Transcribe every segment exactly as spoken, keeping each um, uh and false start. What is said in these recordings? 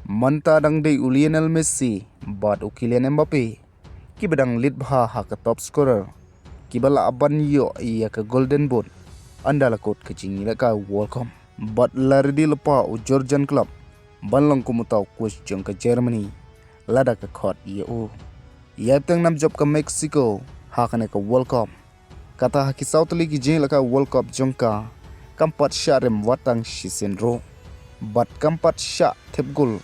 Mynta dang dei u Lionel Messi bad u Kylian Mbappe kiba dang lead bha ha ka top scorer, kiba lah ban ïoh ïa ka Golden Boot ynda la kut ka jingïalehkai World Cup. Bad la ready lypa u Jurgen Klopp ban long kum uta u coach jong ka Germany lada ka khot ïa u. Ïa teng nam jop ka Mexico ha kane ka World Cup. Kata ha ki saw tylli ki jingïalehkai World Cup jong ka, kam pat shah rem wat tang shisien ruh, bad kam pat shah thep gol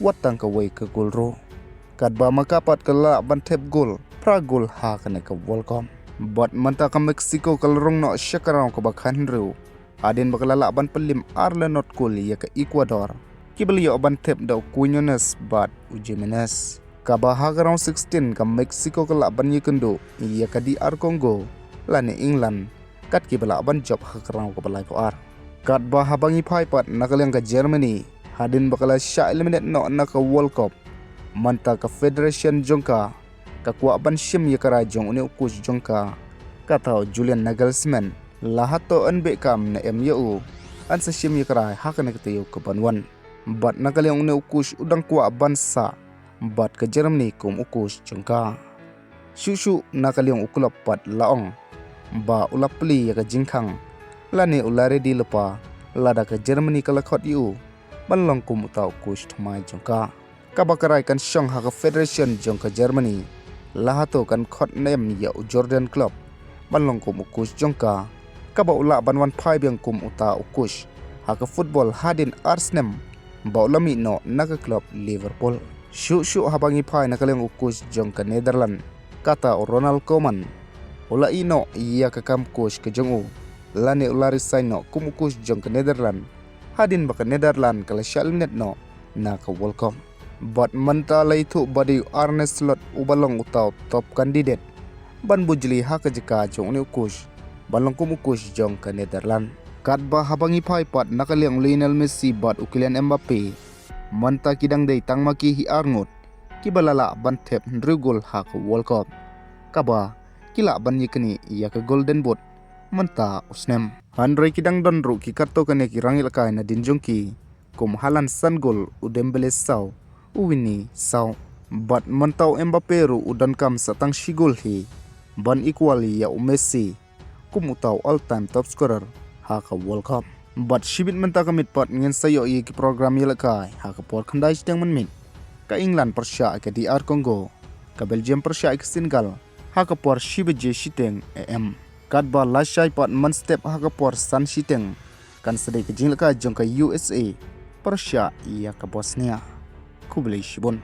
wat tang kawei ka gol ruh. Katba ma ka pat ka lah ban thep gol phra gol ha kane ka World Cup. Bad mynta ka Mexico ka la rung noh sha ka round kaba khathynriew, hadien ba ka la lah ban pynliem ar la nod gol ïa ka Ecuador, kiba la ïoh ban thep da u Quiñones bad u Jimenez. Kaba ha ka round sixteen ka Mexico ka lah ban ïakynduh ïa ka D R Congo lane England, kat kiba lah ban jop ha ka round kaba laiphew ar. Katba haba ngi phai pat na ka liang ka Germany, hadien ba ka la shah eliminate noh na ka World Cup, mynta ka federation jong ka ka kwah ban shim ïa ka rai jong une u coach jong ka, kata u Julian Nagelsmann. La hato yn beh kam ne em ïa u, yn sa shim ïa ka rai ha kane ka taïew kaban wan. Bad na ka liang une u coach u dang kwah ban sah bad ka Germany kum u coach jong ka. Shuh shuh na ka liang u Klopp pat la ong ba u la plie ïa ka jingkhang lane u la ready lypa lada ka Germany ka la khot ïa u ban long kum uta u coach thymmai jong ka. Kaba ka rai kan shong ha ka federation jong ka Germany, la hato kan khot ne em ïa u Jurgen Klopp ban long kum u coach jong ka, kaba u lah ban wan phai biang kum uta u coach ha ka football hadien ar snem ba u la mih noh na ka club Liverpool. Shuh shuh haba ngi phai na ka liang u coach jong ka Netherlands, kata u Ronald Koeman, u la ïeh noh ïa ka kam coach ka jong u lane u la resign noh kum u coach jong ka Netherlands, hadien ba ka Netherlands ka la shah eliminate noh na ka World Cup. Bad mynta la ïathuh ba dei u Arne Slot uba long uta u top candidate ban bujli ha ka jaka jong une u coach ban long kum u coach jong ka Netherlands. Katba haba ngi phai pat na ka liang u Lionel Messi bad u Kylian Mbappe, mynta ki dang dei tang ma ki hi ar ngut kiba la lah ban thep hynriew gol ha ka World Cup, kaba ki lah ban ïaknieh ïa ka Golden Boot mynta u snem. Hynrei ki dang don ruh ki katto katne ki rangïalehkai nadien jong ki, kum Haaland san gol, u Dembele saw, u Vini saw. Bad mynta u Mbappe ruh u donkam sa tang shi gol hi ban equal ïa u Messi kum uta u all time top scorer ha ka World Cup. Bad shibit mynta ka miet pat ngin sa ïoh ïa ki program ïalehkai ha ka por khyndai shiteng mynmiet. Ka England pyrshah ïa ka D R Congo, ka Belgium pyrshah ïa ka Senegal ha ka por shi baje shiteng A M. Katba lashai pat mynstep ha ka por san shiteng kan sa dei ka jingïalehkai jong ka U S A pyrshah ïa ka Bosnia. Khublei shibun.